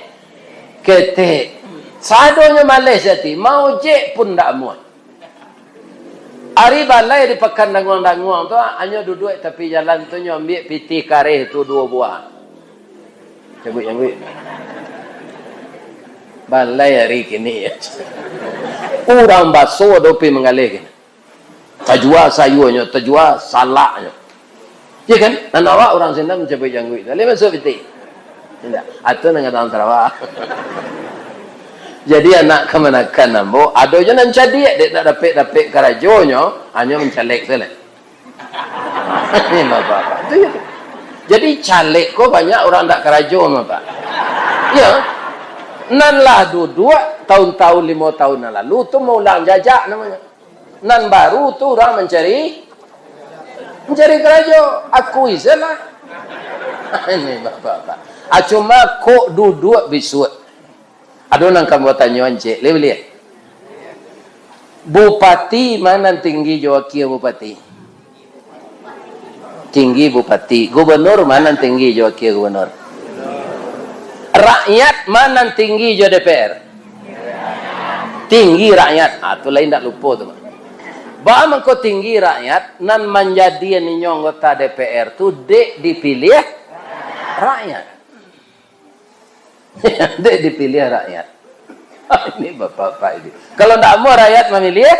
ketek. Sadonyo maleh sati, maojek pun ndak amuah. Ari balai di Pakan Danguang-Danguang tu, hanyo duduak tapi jalan tu, nyo ambiak pitih kareh tu duo buah. Jangguik-jangguik. Balai ari kini, ya. Urang baso ado pi manggaleh kini. Tajua sayuanyo, tajua salaknyo. Ya kan? Nan awak urang sinan mancabuik jangguik tu. Alih masuak pitih. Indak. Atau nan gadang sarawa. Jadi anak kamanakan ambo, ado jo nan cadiak, dek ndak dapek-dapek karajonyo, hanyo mancalek sajo. Ini bapak-bapak. Itu ya. Jadi caleg ko banyak urang ndak karajo, Bapak. Ya. Nan lah duduak tahun-tahun limo tahun nan lalu tu maulang jajak namonyo. Nan baru tu urang mancari, mancari karajo. Akui sajolah. Ini bapak-bapak. Ah, cuma kok duduak bisuak. Ado nan ka ambo tanyo ancik, lai buliah? Bupati ma nan tinggi jo wakil bupati? Tinggi bupati. Gubernur ma nan tinggi jo wakil gubernur? Rakyat ma nan tinggi jo D P R? Tinggi rakyat. Ah, tu lai ndak lupo tu. Baa mangko tinggi rakyat, nan manjadian inyo anggota D P R tu dek dipiliah rakyat. Dek dipiliah rakyat. Ini bapak-bapak ini. Kalau ndak amuah rakyat mamiliah,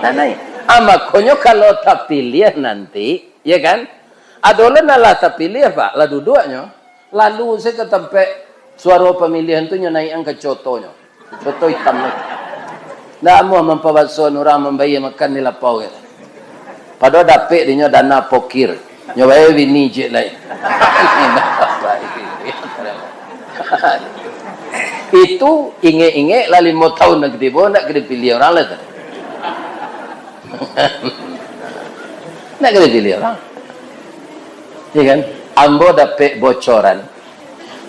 ndak naik. Ah, makonyo kalau tapiliah nanti, ya kan? Ado lo nan lah tapiliah, Pak, lah duduaknyo. Lalu sajo ka tampek suaro pamilihan tu, nyo naiakan ka cotonyo. Coto itam tu. Ndak amuah mampabasoan urang mambayia makan di lapau, kato. Padahal dapek dinyo dana pokir. Nyo bayia bini ciek lai. Itu ingek-ingek lah limo tahun nan ka tibo, ndak ka dipiliah urang lai tu. Ndak ka dipiliah urang. Ya kan? Ambo dapek bocoran.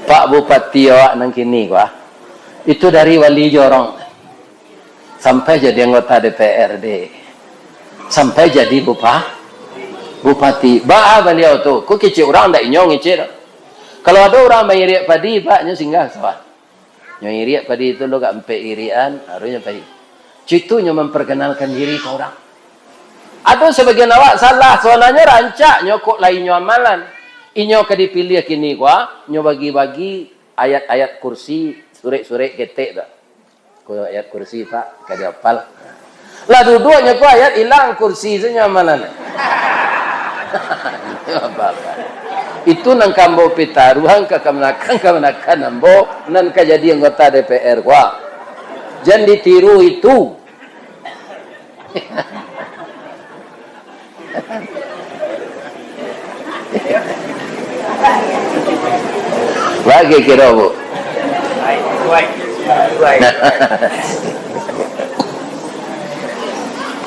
Pak Bupati awak nan kini ko, ah, itu dari Wali Jorong. Sampai jadi anggota D P R D. Sampai jadi bupa-, bupati. Baa baliau tu? Ko kecek urang ndak inyo ngecek tu. Kalau ado urang mairiak padi, Pak, nyo singgah sawah. Nyo iriak padi tu lo, agak ampek iriakan, baru nyo pai. Cuitunyo mamparkanalkan diri ka urang. Ado sabagian awak salah, sabananyo rancak nyo kok lai nyo amalan. Inyo ka dipiliah kini ko, nyo bagi-bagi ayat-ayat kursi, surek-surek ketek tu. Ko ayat kursi, Pak, ka diapal. Lah duduaknyo ko ayat ilang, kursi sajo amalan. Itu nan ka ambo pitaruahan ka kamanakan-kamanakan ambo nan ka jadi anggota D P R ko. Jan ditiru itu. Bagi kiro, Bu.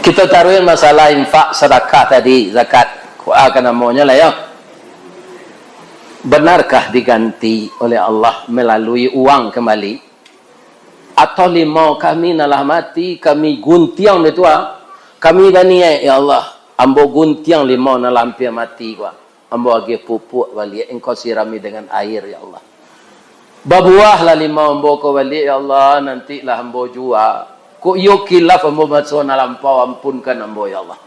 Kita taruhin masalah infak, sadakah tadi, zakat. Kua ka namonyo lah, yo. Benarkah diganti oleh Allah melalui uang kembali? Atau limau kami nan lah mati, kami guntiang dek tuan, Kami baniaik, ya Allah, ambo guntiang limau nan lah ampia mati ko. Ambo agiah pupuk baliak, Engkau sirami dengan air, ya Allah. Babuahlah limau ambo ko baliak, ya Allah, nantilah ambo jua. Kok iyo kilaf ambo maso nan lampau, ampunkan ambo, ya Allah.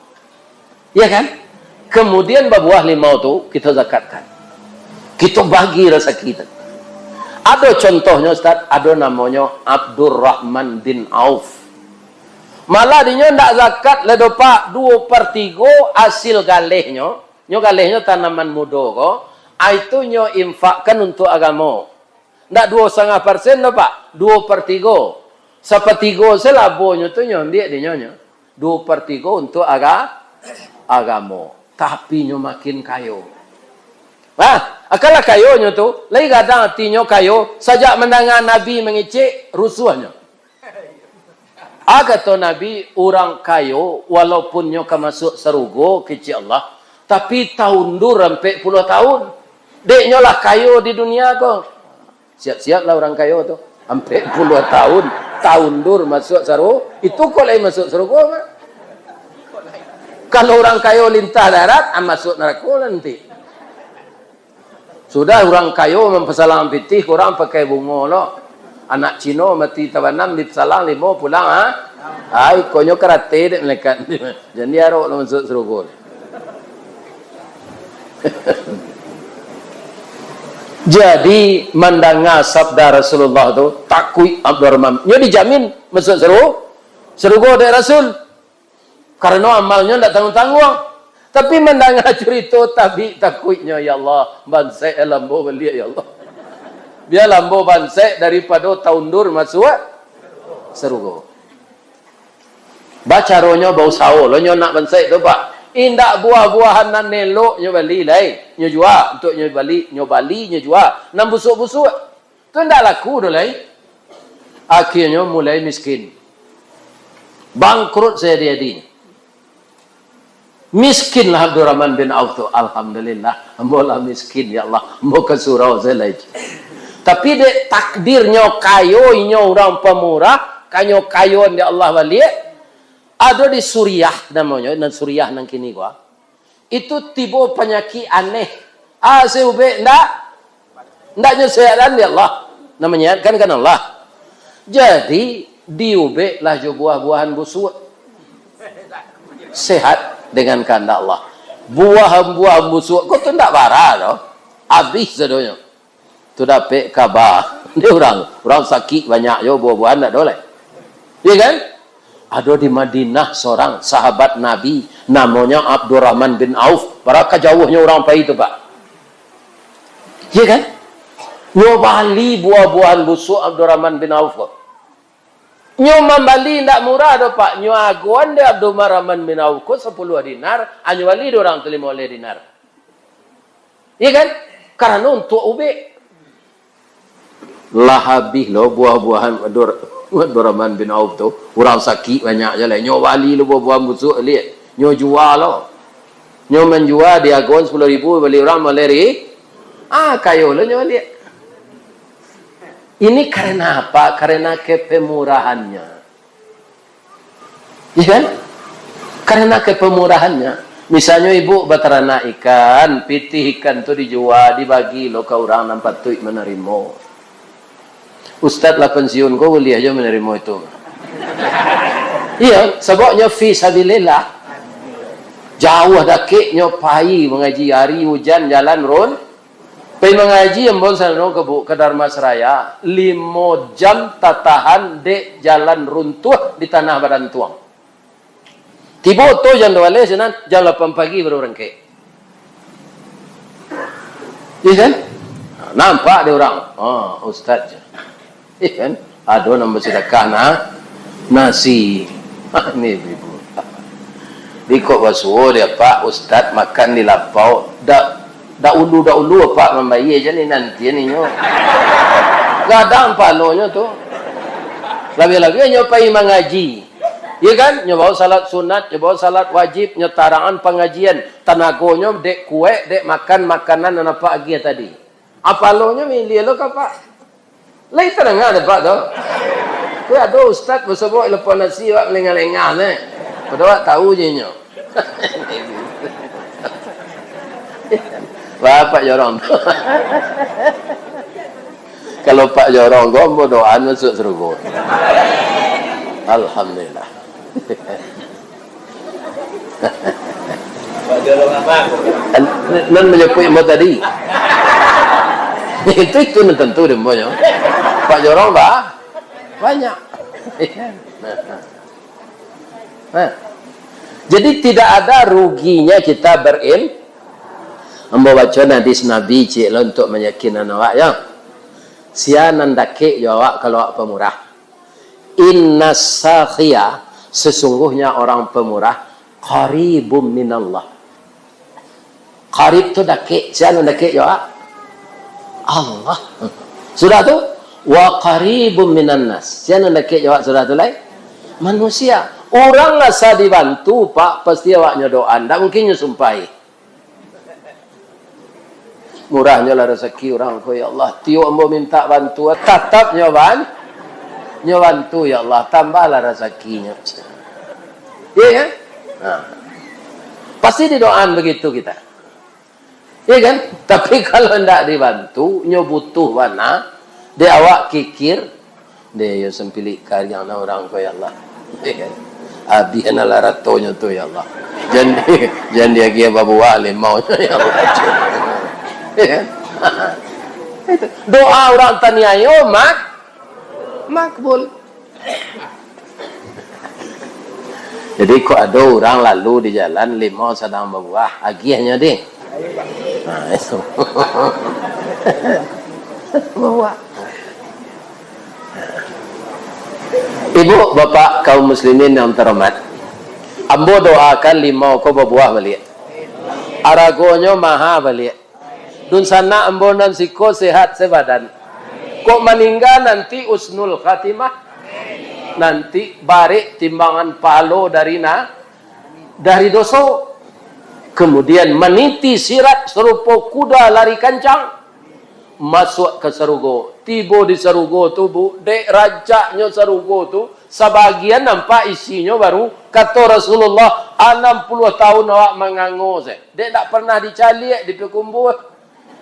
Ya kan? Kemudian babuah limau tu, kito zakatkan. Kito bagi rasaki tu. Ado contohnyo, Ustaz, ado namonyo Abdurrahman bin Auf. Malah dinyo ndak zakat lai doh, Pak, duo per tigo hasil galehnyo, nyo galehnyo tanaman mudo ko, a itu nyo infakkan untuak agamo. Ndak duo satangah persen doh, Pak, duo per tigo. Sapatigo se labonyo tu nyo ambiak dinyo nyo. Duo per tigo untuak aga-, agamo. Tapi nyo makin kayo. Nah, akanlah kayonyo tu, lai gadang atinyo kayo, sajak mandanga Nabi mangecek, rusuahnyo. A kato Nabi, urang kayo, walaupun nyo ka masuak sarugo, kecek Allah, tapi taundur ampek puluah taun. Dek nyo lah kayo di dunia ko. Siap-siaplah urang kayo tu. Ampek puluah taun, taundur masuak saru-, itu kok lai masuak sarugo, Pak? Kalau urang kayo lintah darat, ah, masuak narako lah nanti. Sudah urang kayo mampasalang pitih, kurang pakai bungo lo. Anak Cino mati tabanam dipasalang limo pulang, ha? Ai, konyo karate dek malaikat. Jadi arok lo masuk surga. Jadi, mandanga sabda Rasulullah tu, takuik Abdurrahman. Nyo dijamin masuk saru-, sarugo dek Rasul. Karano amalnyo ndak tangguang-tangguang. Tapi mandanga curito tabik takuiknyo, "Ya Allah, bansaik lah ambo baliak, ya Allah. Bialah ambo bansaik daripado taundur masuak sarugo." Bacaronyo bausaho lo nyo nak bansaik tu, Pak. Indak buah-buahan nan elok nyo bali lai, nyo jua, untuak nyo bali, nyo bali, nyo jua. Nan busuak-busuak. Tu ndak laku doh lai. Akhirnyo mulai miskin. Bangkrut sajadi-jadinyo. Miskinlah Abdurrahman bin Auf tu. "Alhamdulillah, ambo lah miskin, ya Allah. Ambo ka surau sajo lai." Tapi dek takdirnyo kayo, inyo urang pamurah, kanyo kayoan dek Allah baliak. Ado di Suriah namonyo, nan Suriah nan kini ko. Itu tibo panyakik aneh. Ah, si ubek ndak, ndak nyo sehat-an dek Allah. Nan manyehatkan kan Allah. Jadi, diubeklah jo buah-buahan busuak. Sehat dengan kehendak Allah. Buah-buahan busuak ko tu ndak bara doh. Abih sadonyo. Tu dapek kaba. Ni urang, urang sakik banyak jo, buah-buahan ndak ado lai. Iya kan? Ado di Madinah sorang sahabat Nabi, namonyo Abdurrahman bin Auf. Bara ka jauahnyo urang pai tu, Pak. Iya kan? Nyo bali buah-buahan busuak Abdurrahman bin Auf ko. Nyo mambali indak murah doh, Pak. Nyo agoan dek Abdurrahman bin Auf ko sapuluah dinar, a nyo bali dek urang tu limo baleh dinar. Iya kan? Karano untuak ubek. Lah abih lo buah-buahan Abdur-, Abdurrahman bin Auf tu. Urang sakik banyak jo lai. Nyo bali lo buah-buahan busuak liak. Nyo jua lo. Nyo manjua diagoan sapuluah ribu, bali urang maleh ri-, ah, kayo lo nyo baliak. Ini karena apa? Karena kepemurahannya. Iya kan? Karena kepemurahannya. Misalnyo ibu bataranak ikan, pitih ikan tu dijua, dibagi lo ka urang nan patuik manarimo. Ustaz lah pensiun ko buliah jo manarimo itu. Iya, sababnyo fi sabilillah. Jauah dakeknyo pai mangaji, ari ujan jalan run-, Pai mangaji ambo sano ka Bu-, ka Dharmasraya, limo jam tatahan dek jalan runtuah di tanah badantuang. Tibo tu jam duo baleh sinan, jam lapan pagi baru barangkek. Iya kan? Nampak dek urang. Ah, ustaz je. Eh, kan? Ado nan basadakah na-, nasi. Ni ibu-ibu. Di kok basuo dia, Pak, ustaz makan di lapau. Dak, dak ulu, dak ulu, Pak, mambayia je ni nanti ni nyo. Gadang palonyo tu. Labiah-labiah nyo pai mangaji. Ya kan? Nyo bawa salat sunat, nyo bawa salat wajib, nyo tarangan pangajian. Tanagonyo dek kuek, dek makan makanan nan apak agiah tadi. Apalonyo miliah lo ka, Pak. Lai tadanga dek Apak tu? Tapi ado ustaz basobok lapau nasi, awak malengah-lengah neh. Awak tahu je nyo. Wah, Pak Jorong tu. Kalau Pak Jorong ko, ambo doa masuak sarugo. Alhamdulillah. Pak Jorong apa? Nan manyapuik ambo tadi. Itu, itu nan tantu dek ambo nyo. Pak Jorong ba-, banyak. Nah. Jadi, tidak ada ruginya kita berim-, ambo baco hadis Nabi ciek lo untuak mayakinkan awak, yo. Sia nan dakek jo awak kalau awak pamurah. Innas sakhia, sesungguhnya orang pemurah, qaribum minallah. Qarib tu dakek, sia nan dakek jo awak? Allah. Sudah tu, wa qaribum minan nas. Sia nan dakek jo awak sudah tu lai? Manusia. Urang asa dibantu, Pak, pasti awak nyo doa, ndak mungkin nyo sumpahi. Murahnyo lah rasaki urang ko, ya Allah. Tiok ambo mintak bantuan, tatap nyo ban-, nyo bantu, ya Allah. Tambahlah rasakinyo. Iya kan? Nah. Pasti didoaan begitu kita. Iya kan? Tapi kalau ndak dibantu, nyo butuh bana, dek awak kikir, deh, yo sampilik kariang na urang ko, ya Allah. Iya kan? Abih na lah aratonyo tu, ya Allah. Jan, jan diagiah babuah limau, ya Allah. Iya kan? Itu. Doa urang taniayo mak-, makbul. Jadi, kok ado urang lalu di jalan, limau sadang babuah, agiahnyo, deh. Nah, itu. Babuah. Ibu, bapak, kaum muslimin yang terhormat, ambo doakan limau ko babuah baliak. Aragonyo maha baliak. Dunsanak ambo nan siko sehat sebadan. Kok maningga nanti usnul khatimah, nanti barek timbangan pahalo dari na-, dari doso. Kemudian maniti sirat sarupo kuda lari kancang, masuak ka sarugo. Tibo di sarugo tu, Bu, dek rancaknyo sarugo tu, sabagian nampak isinyo baru, kato Rasulullah, "Anam puluah tahun awak mangango se. Dek ndak pernah dicaliak di Pakumbuah.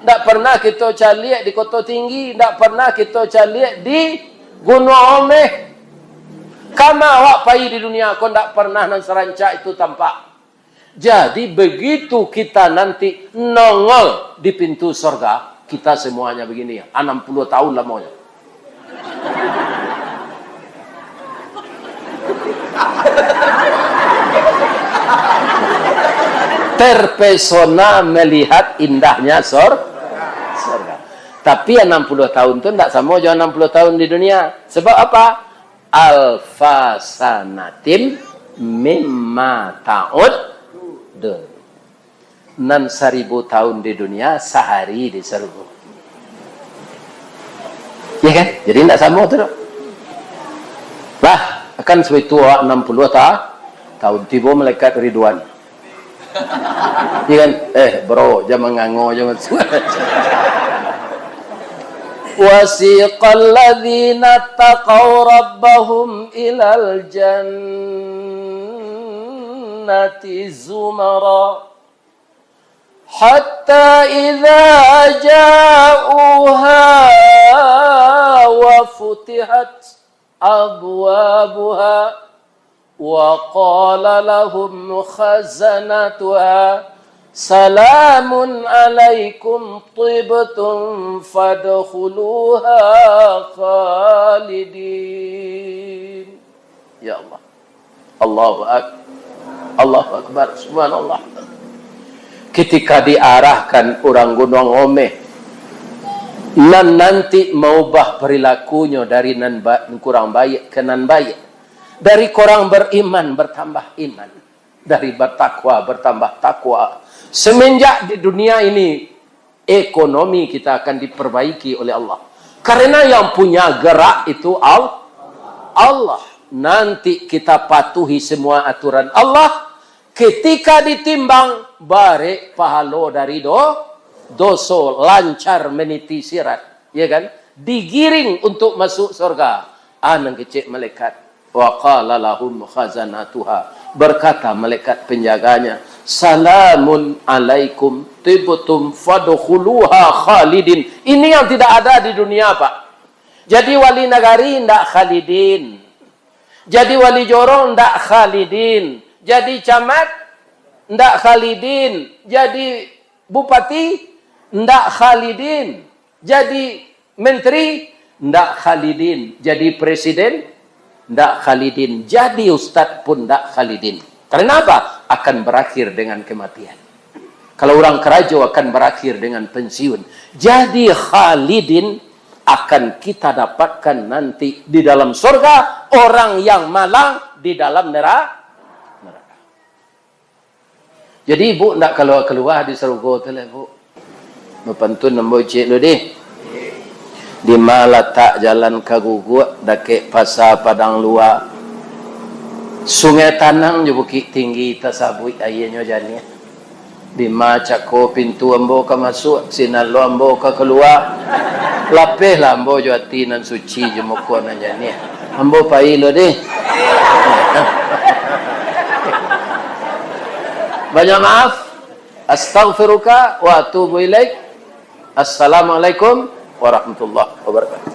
Ndak pernah kito caliak di Koto Tinggi, ndak pernah kito caliak di Gunuang Omeh. Kama awak pai di dunia ko, ndak pernah nan sarancak itu tampak." Jadi, begitu kita nanti nongol di pintu sorga, kita semuanya begini, anam puluah tahun lamonyo. Terpesona melihat indahnya sor-, sorga. Tapi anam puluah tahun tu ndak samo jo anam puluah tahun di dunia. Sebab apa? Alfa sanatim mimma ta'uddun. Nan saribu tahun di dunia, sahari di sarugo. Ya kan? Jadi, ndak samo tu, dok. Lah, kan sudah tua, anam puluah ta-, tahun, tibo malaikat Ridwan. Ya kan? Eh, bro, jangan ngango, jangan. وسيق الذين اتقوا ربهم إلى الجنة زمرا حتى إذا جاءوها وفتحت أبوابها وقال لهم خزنتها سلام عليكم طبتم فادخلوها خالدين. Ya Allah. Allahu Ak-, Allahu Akbar. Subhanallah. Ketika diarahkan urang Gunuang Omeh, nan nanti maubah perilakunyo dari nan ba-, kurang baik ka nan baik, dari kurang beriman bertambah iman, dari bertakwa bertambah takwa. Semenjak di dunia ini, ekonomi kita akan diperbaiki oleh Allah. Karena yang punya gerak itu Al-, Allah. Nanti kita patuhi semua aturan Allah. Ketika ditimbang, barek pahalo dari do-, doso, lancar meniti sirat. Ya kan? Digiring untuk masuk surga. Ah, nan kecek malaikat. Wa qala lahum khazanatuha. Berkata malaikat penjaganya, "Salamun alaikum, tibtum fadkhuluha khalidin." Ini yang tidak ada di dunia, Pak. Jadi wali nagari ndak khalidin. Jadi wali jorong ndak khalidin. Jadi camat ndak khalidin. Jadi bupati ndak khalidin. Jadi menteri ndak khalidin. Jadi presiden ndak khalidin. Jadi ustad pun ndak khalidin. Karena apa? Akan berakhir dengan kematian. Kalau orang karajo akan berakhir dengan pensiun. Jadi khalidin akan kita dapatkan nanti di dalam surga, orang yang malang di dalam nera-, neraka. Jadi, Bu, ndak kalua-kalua di sarugo tu lah, Bu. Bapantun ambo ciek lu dih. Di ma latak jalan ka Guguak, dakek Pasa Padang Lua. Sungai Tanang jo Bukik Tinggi tasabuik aianyo janiah. Di ma cako pintu ambo ka masuak, sinan lo ambo ka kalua. Lapehlah ambo jo ati nan suci jo muko nan janiah. Ambo pai lo dih. Banyak maaf. Astaghfiruka wa atubu ilaik. Assalamualaikum warahmatullahi wabarakatuh.